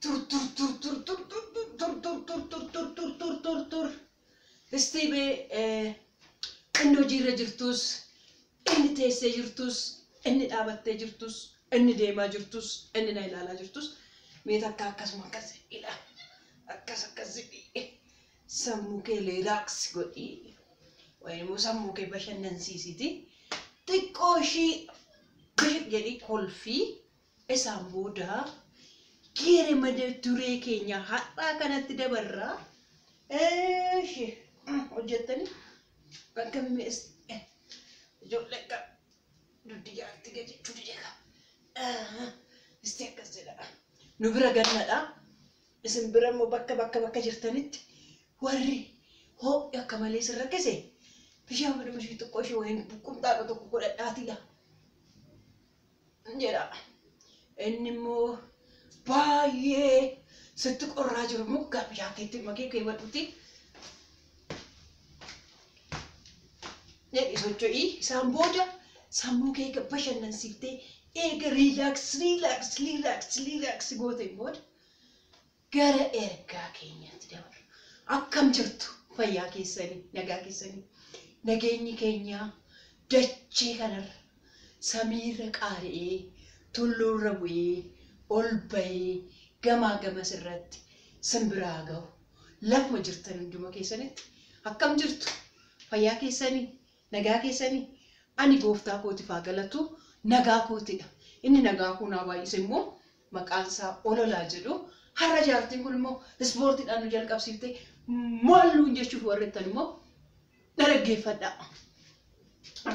Tur tur tur tur tur tur tur tur tur tur tur tur tur tur tur. Istii bee inni hojiirra jirtus, inni teessee jirtus, inni dhaabattee jirtus, inni deemaa jirtus, inni na ilaalaa jirtus, mee takka akkasuma akkas ila akkas akkas jedhii sammuu kee relax godhii wayin immoo sammuu kee bashannansiisiti xiqqoo ishii bishiq jedhii kolfii isaan booda geere mata duree keenya har'aa kanatti dabarraa. Eeshi hojjettanii bakka mi'ees ijoollee akka duddi jaarti gadi dide ka. Isti akkas jedha. Nu bira gannadha. Isin bira immoo bakka bakka bakka jirtanitti warri ho'i akka malee isin rakkise bishaan baduma ishii xiqqoo ishii wayiin qumxaadha tokko godhadhaatiidha. Jedha. Inni immoo baay'ee sitti qorraa jiru immoo bishaan keetti makee keewwadhutti jedhi socho'ii isaan booda sammuu kee bashannansiiftee eega relax relax relax relax gooteen booda gara ergaa keenyaatti dabarra. Akkam jirtu fayyaa keessanii nagaa keessanii nageenyi keenya dachee kanarra samiirra qaari'ee tulluurra bu'ee ol bahee gamaa gamas irratti simbiraa gahu lafuma jirtan hunduma keessanitti akkam jirtu fayyaa keessanii nagaa keessanii ani gooftaa kootiif haa galatu nagaa kootidha. Inni nagaa koo naa baay'ise immoo maqaan isaa ololaa jedhu. Har'a jaartiin kun immoo ispoortiidhaan nu jalqabsiiftee maal nuun jechuuf warri jettan immoo na dhaggeeffadhaa.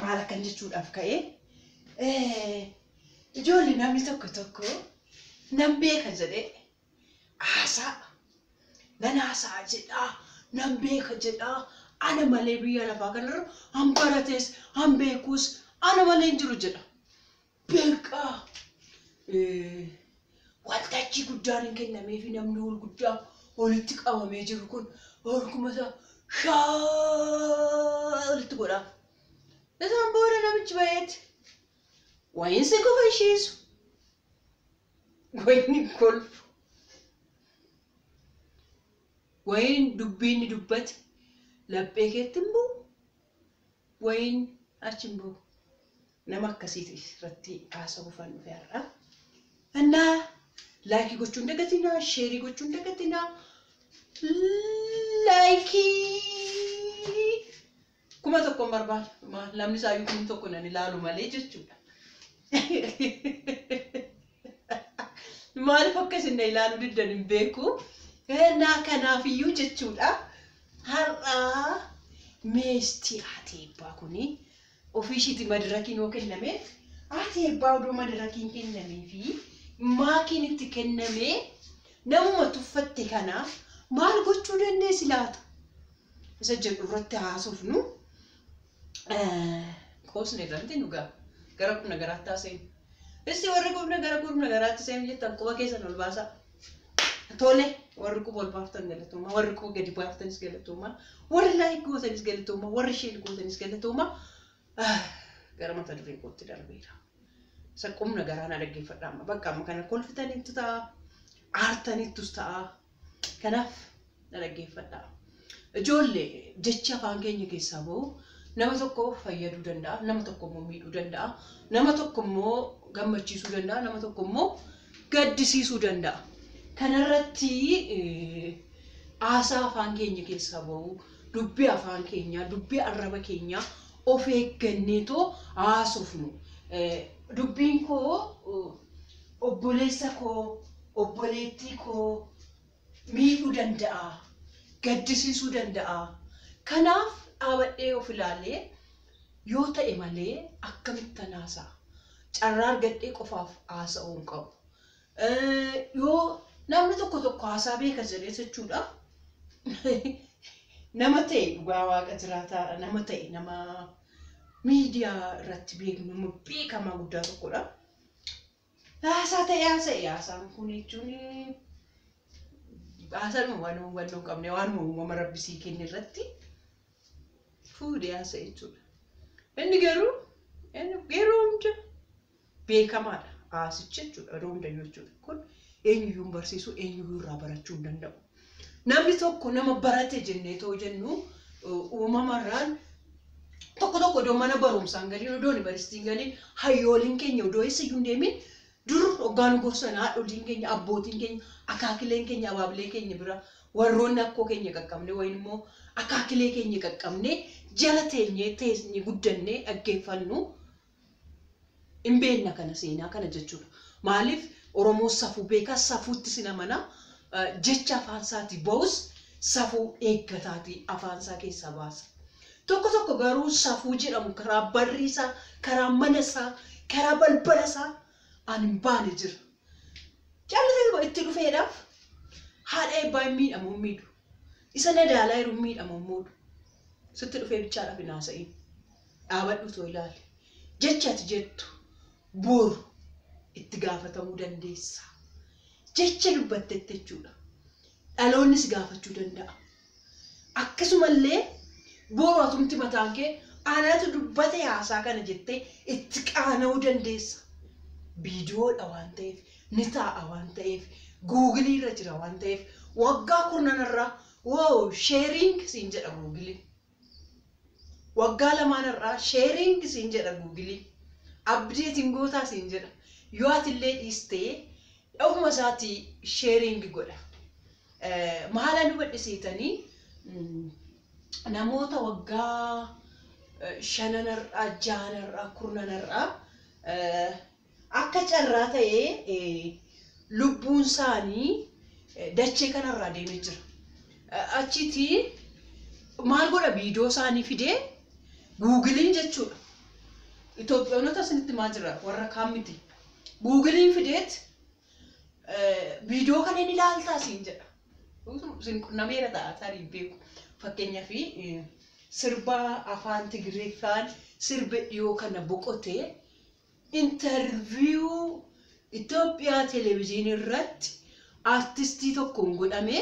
Maal akkan jechuudhaaf ka'ee ijoolli namni tokko tokko nan beeka jedhee haasaa nan haasa'a jedhaa nan beeka jedhaa ana malee biyya lafaa kanarra han barates han beekus ana malee hin jiru jedha. Beekaa waltajjii guddaan hin kennamee fi namni ol guddaa walitti qabamee jiru kun harkuma isaa shaa walitti godha. Isaan booda namichi baheeti wayin si kofashiisu wayin kolfu wayin dubbii inni dubbate laphee keetti hin bu'u wayin achi hin bu'u. Nama akkasiiti irratti haasa'uufan dhufe har'a. Innaa laayikii gochuun dagatinaa, sheerii gochuun dagatinaa, laayikii 1000 barbaada. Namni isaayyuu 1000 nan ilaalu malee jechuudha. Maaliif akka isin na ilaaluu diddan hin beeku. Innaa kanaafiyyuu jechuudha. Har'a meestii haati eebbaa kuni ofii ishiiti madirakiin yoo kennameef haati eebbaa odoo madirakiin kennamee fi maakiin itti kennamee namuma tuffatte kana maal gochuu dandeessi laata? Isa jedhu irratti haasofnu qoosne irratti nu ga'a. Gara qubna garaatti haasa'in. Isti warri qubna gara qubna garaatti seenu jettan quba keessan ol baasaa. Tole warri quba ol baaftan galatoomaa, warri quba gadi baaftanis galatoomaa, warri laayik gootanis galatoomaa, warri sheer gootanis galatoomaa. Gara mata duree kootti darbeera. Isa qubna garaa na dhaggeeffadha amma. Bakka amma kana kolfitanittu ta'a, aartanittus ta'a. Kanaaf na dhaggeeffadha. Ijoollee jechi afaan keenya keessaa bahu nama tokko fayyaduu danda'a, nama tokko immoo miidhuu danda'a, nama tokko immoo gammachiisuu danda'a, nama tokko immoo gaddisiisuu danda'a. Kanarratti haasaa afaan keenya keessaa bahu, dubbii afaan keenyaa, dubbii arraba keenyaa of eegganneetoo haasofnu. Dubbiin koo obboleessa koo, obboleettii koo miidhuu danda'a, gaddisiisuu danda'a. Kanaaf dhaabadhee of ilaalee yoo ta'e malee akkamittan haasa'a? Carraa argadhee qofaaf haasa'uu hin qabu. Yoo namni tokko tokko haasaa beeka jedhee jechuudha. Nama ta'e dhugaa waaqa jiraataa nama ta'e nama miidiyaa irratti beeknu nama beekamaa guddaa tokkodha. Haasaa ta'e haasa'e haasaan kun jechuun haasaadhuma waan hubannoo hin qabne waanuma uumama rabbi sii kenne irratti fuudhee haasa'e jechuudha. Inni garuu inni yeroo hunda beekamaadha haasichi jechuudha yeroo hundayyuu jechuudha. Kun Eenyuyyuu hin barsiisu, eenyuyyuu irraa barachuu hin danda'u. Namni tokko nama barate jennee too jennu uumamarraan tokko tokko odoo mana barumsaa hin galiin, odoo yuunivarsiitii hin galiin, hayyooliin keenya odoo eessayyuu hin deemin dur hoggaa nu gorsan haadholiin keenya, abbootiin keenya, akaakileen keenya, abaabilee keenya bira warroonni akkoo keenya qaqqabne wayin immoo akaakilee keenya qaqqabne jala teenyee teenyee guddannee dhaggeeffannu hin beekna kana seenaa kana jechuudha. Maaliif Oromoon safuu beekaa, safuutti sin amana, jecha afaan isaatii ba'us safuu eeggataatii afaan isaa keessaa baasa. Tokko tokko garuu safuu jedhamu karaa barrii isaa, karaa mana isaa, karaa balbala isaa an hin baane jira. Callisee itti dhufeedhaaf haadha eebbaa hin miidhamu hin miidhu. Isa nadaalaa jiru hin miidhamu hin miidhu. Sitti dhufee bichaadhaaf hin haasa'in. Dhaabadhu too ilaali. Jecha ati jettu boru itti gaafatamuu dandeessa. Jecha dubbattetti jechuudha. Dhaloonni si gaafachuu danda'a. Akkasumallee boru atumti mataan kee anatu dubbate haasaa kana jettee itti qaana'uu dandeessa. Viidiyoodha waan ta'eef, ni taa'a waan ta'eef, Googilii irra jira waan ta'eef, waggaa kurnanarraa wow sharing siin jedha Googiliin. Waggaa lamaanarraa sharing siin jedha Googiliin. Updating gootaa siin jedha. Yoo atillee dhiistee ofuma isaatii sharing godha. Maala nu badhisiitanii namoota waggaa shananarraa, jaanarraa, kurnanarraa akka carraa ta'ee lubbuun isaanii dachee kanarraa deemee jira. Achitti maal godha viidiyoo isaanii fidee Googiliin jechuudha. Itoophiyaanota isinitti maa jira warra kaan miti. Googiliin fideet viidiyoo kana inni ilaaltaa siin jedha. Isin qunnameera ta'a tarii beeku. Fakkeenyaaf sirba afaan Tigiriffaan sirba dhiyoo kana boqotee interview Itoophiyaa televezyiinii irratti artistii tokkoon godhame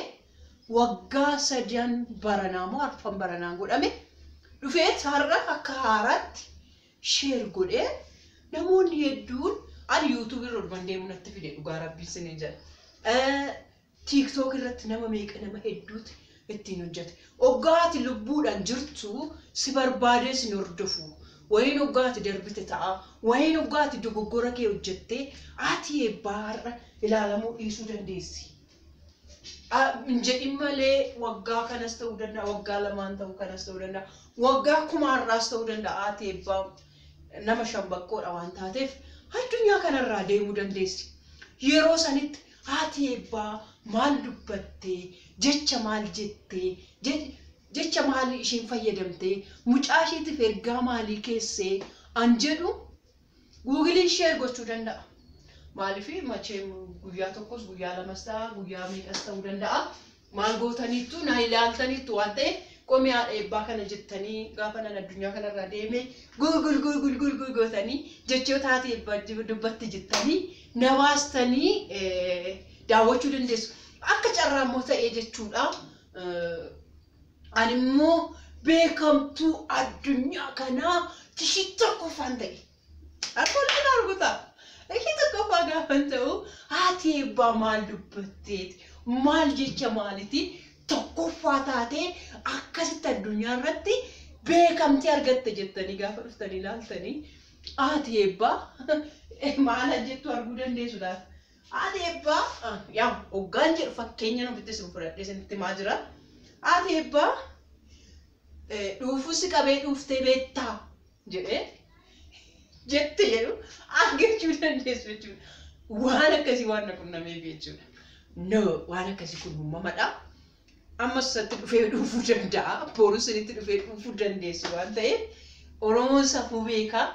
waggaa sadan baranaa moo arfan baranaan godhame dhufeet har'a akka haaraatti share godhee namoonni hedduun ani YouTube irra olman deemu natti fide dhugaa rabbiin siniin jedha. TikTok irratti nama meeqa nama hedduutu ittiin hojjete. Hoggaa ati lubbuudhaan jirtu si barbaadee sin hordofu. Wayiin hoggaa ati darbite ta'a. Wayiin hoggaa ati dogoggora kee hojjettee ati eebbaa har'a ilaalamuu dhiisuu dandeessi. Hin jedhin malee waggaa kanas ta'uu danda'a, waggaa lamaan ta'uu kanas ta'uu danda'a, waggaa kumaarraas ta'uu danda'a. Ati eebbaa nama shambaqqoodha waan taateef addunyaa kanarraa deemuu dandeessi. Yeroo sanitti haati eebbaa maal dubbattee, jecha maal jettee, jecha maalii isheen fayyadamtee, mucaa isheetiif ergaa maalii keessee an jedhu Googiliin share gochuu danda'a. Maaliif machee guyyaa tokkos guyyaa lamas ta'a, guyyaa meeqas ta'uu danda'a. Maal gootaniittu na ilaaltaniittu waan ta'eef qomii haadha eebbaa kana jettanii gaafa nan addunyaa kanarraa deemee Google Google Google gootanii jechoota haati eebbaa dubbatti jettanii na baastanii daawwachuu dandeessu. Akka carraa immoo ta'ee jechuudha. Ani immoo beekamtuu addunyaa kanaa tishii tokkoffaan ta'e. Harka waliin arguta. Ishii tokkoffaa gaafa ta'u haati eebbaa maal dubbatteeti? Maal jecha maaliiti? Tokkoffaa taatee akkasitti addunyaa irratti beekamtii argatte jettanii gaafa dhuftanii ilaaltanii haati eebbaa maal jettu arguu dandeessu laata? Haati eebbaa yaa hoggaan jedhu fakkeenya nuti isin fudhadhee isinitti himaa jira. Haati eebbaa dhuufuu si qabee dhuuftee beektaa jedhee jette jedhu argachuu dandeessu jechuudha. Waan akkasii waan na qunnameef jechuudha. No, waan akkasii kun uumamadha. Ammas isatti dhufee dhuufuu danda'a. Borus isinitti dhufee dhuufuu dandeessu waan ta'eef Oromoon safuu beekaa.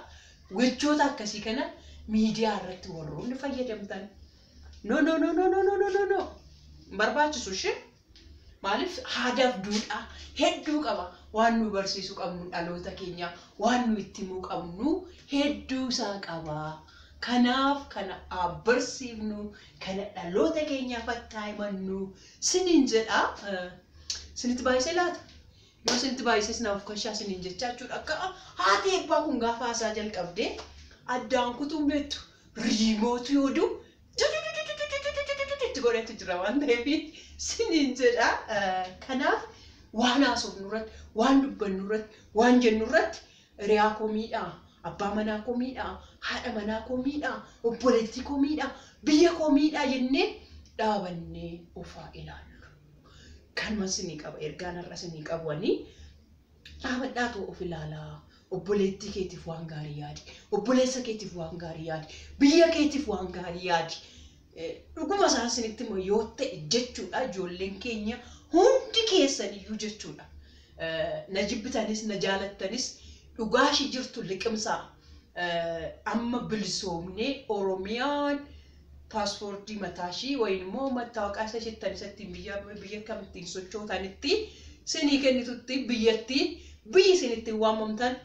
Gochoota akkasii kana miidiyaa irratti warroonni fayyadamtan. No, no, no, no, no, no, no, no, no. Barbaachisu ishee. Maaliif aadaaf duudhaa hedduu qaba. Waan nu barsiisuu qabnu dhaloota keenya, waan nu itti himuu qabnu hedduu isaa qaba. Kanaaf kana barsiifnu, kana dhaloota keenyaaf akka himannu siniin jedha. Sinitti baay'isee laata? Yoo sinitti baay'isee sinaaf kashaa siniin jechaa jechuudha. Akka haati eebbaa kun gaafa haasaa jalqabdee addaan kutuun beektu riimootu yoo du'u Itti godhetu jira waan ta'eef siniin jedha. Kanaaf waan haasofnu irratti, waan dubbannu irratti, waan jennu irratti hiriyaa koo miidhaa, abbaa manaa koo miidhaa, haadha manaa koo miidhaa, obboleettii koo miidhaa, biyya koo miidhaa jennee dhaabannee ofaa ilaallu. Kanuma sinii qaba, ergaan har'a sinii qabu ani dhaabadhaatu of ilaalaa. Obboleettii keetiif waan gaarii yaadi. Obboleessa keetiif waan gaarii yaadi. Biyya keetiif waan gaarii yaadi. Dhuguma isaan sinitti immoo yoo ta'e jechuudha ijoolleen keenya hundi keessaniyyuu jechuudha. Na jibbitanis na jaalattanis dhugaa ishii jirtu liqimsaa. Amma bilisoomnee Oromiyaan paaspoortii mataa ishii wayin immoo mattaawaqaa isa isheettan isa ittiin biyya kam ittiin sochootanitti sinii kennitutti biyyattiin biyyi isin ittiin waamamtan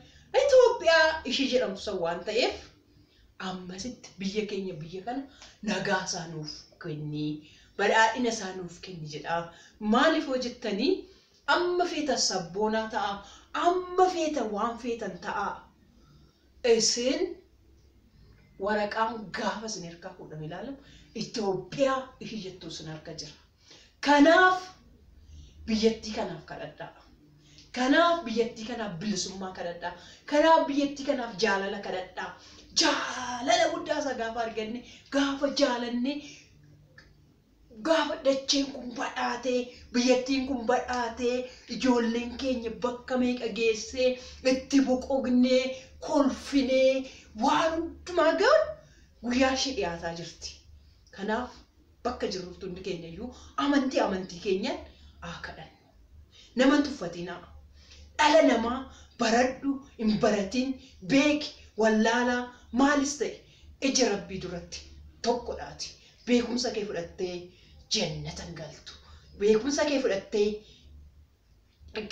Itoophiyaa ishii jedhamtu san waan ta'eef ammasitti biyya keenya biyya kana nagaa isaa nuuf kenni, badhaadhina isaa nuuf kenni jedha. Maaliif hoo jettanii amma feetan sabboonaa ta'a, amma feetan waan feetan ta'a. Isin waraqaan gaafa isin harkaa fuudhame ilaalamu Itoophiyaa ishii jettu isin harka jira. Kanaaf biyyattii kanaaf kadhadhaa. Kanaaf biyyattii kanaaf bilisummaa kadhadhaa. Kanaaf biyyattii kanaaf jaalala kadhadhaa. Jaalala guddaa isaa gaafa arganne, gaafa jaalanne, gaafa dacheen kun badhaatee, biyyattiin kun badhaatee, ijoolleen keenya bakka meeqa geessee, itti boqognee, kolfinee, waan hundumaa gahu guyyaa ishee dhiyaataa jirti. Kanaaf bakka jirrutti hundi keenya iyyuu amantii amantii keenyaan haa kadhannu. Nama hin tuffatinaa. Dhala namaa baradhu, hin baratin, beeki, wallaalaa, maalis ta'e ija Rabbii duratti tokkodhaati. Beekumsa kee fudhattee jannata hin galtu. Beekumsa kee fudhattee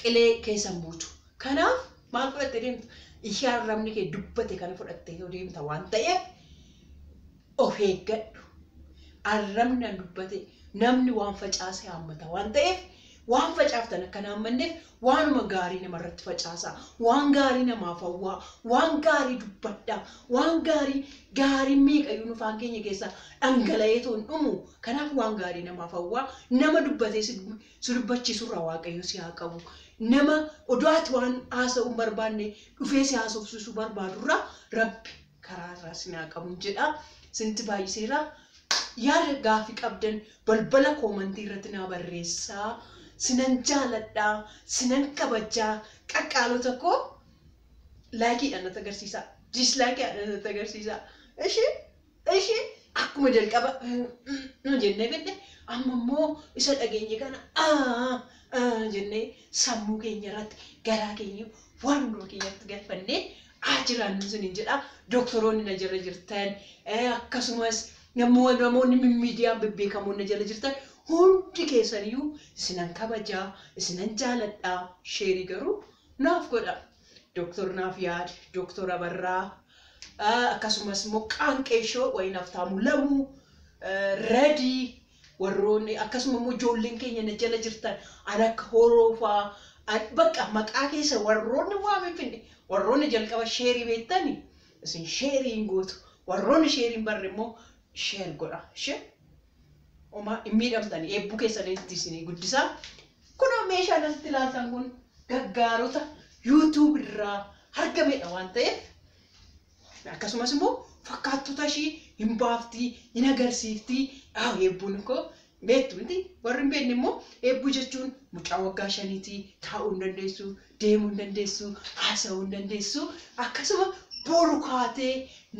qilee keessa hin buutu. Kanaaf maal fudhattee deemta? Ishee arrabni kee dubbate kana fudhattee yoo deemta waan ta'eef of eeggadhu. Arrabni an dubbate namni waan facaase haammata waan ta'eef waan facaaftan akka hin haammanneef waanuma gaarii namarratti facaasaa. Waan gaarii namaaf hawwaa. Waan gaarii dubbadhaa. Waan gaarii gaariin meeqayyuu nufaan keenya keessaa dhangala'ee too hin dhumu. Kanaaf waan gaarii namaaf hawwaa. Nama dubbatee si dubbachiisurraa Waaqayyo si haa qabu. Nama odoo ati waan haasa'uu hin barbaanne dhufee si haasofsiisuu barbaadurraa Rabbi karaa irraa sin haa qabu jedha. Isinitti baay'iseera. Yaada gaaffii qabdan balbala koomantii irratti naa barreessaa. Sinan jaaladha, sinan kabajaa. Qaqqaalota koo laayikiidhaan natti agarsiisaa. Dislaayikiidhaan natti agarsiisaa. Ishee ishee akkuma jalqaba jennee fedhe amma immoo isa dhageenye kana jennee sammuu keenya irratti garaa keenya waan hunduma keenyatti galfannee haa jiraannu isiniin jedha. Doktoroonni na jala jirtan akkasumas namoonni mimmiidiyaan bebbeekamoon na jala jirtan hundi keessaniyyuu isinan kabajaa, isinan jaaladhaa. Sheerii garuu naaf godha. Doktor naaf yaad, Doktor Abarraa, akkasumas immoo Qaanqeeshoo wayin Haftaamuu Lamuu, Radii, warroonni akkasuma immoo ijoolleen keenya na jala jirtan an akka horoofaa bakka maqaa keessa warroonni waan hin finne warroonni jalqaba sheerii beektani isin sheerii hin gootu, warroonni sheerii hin barre immoo sheer godha. Ishee homaa hin miidhamtani, eebbuu keessanitti isinii guddisaa. Kunoo meeshaan asitti ilaaltan kun gaggaarota YouTube irraa argamedha waan ta'eef akkasumas immoo fakkaattota ishii hin baaftii, hin agarsiiftii. Eebbuun koo beektu miti, warri hin beekne immoo eebbuu jechuun mucaa waggaa 5tii, taa'uu hin dandeessu, deemuu hin dandeessu, haasa'uu hin dandeessu, akkasuma boru kaatee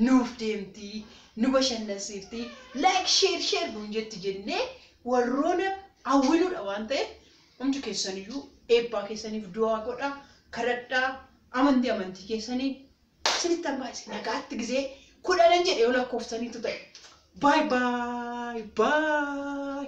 nuuf deemtii, nu bashannansiiftii, like share share nuun jetti jennee warroona hawwinuudha waan ta'eef hundi keessaniyyuu eebbaa keessaniif du'aa godhaa, kadhadhaa, amantii amantii keessanii isinitti hambaase nagaatti gizee 10 jedhe yoo lakkooftaniitu ta'e. Bye bye bye.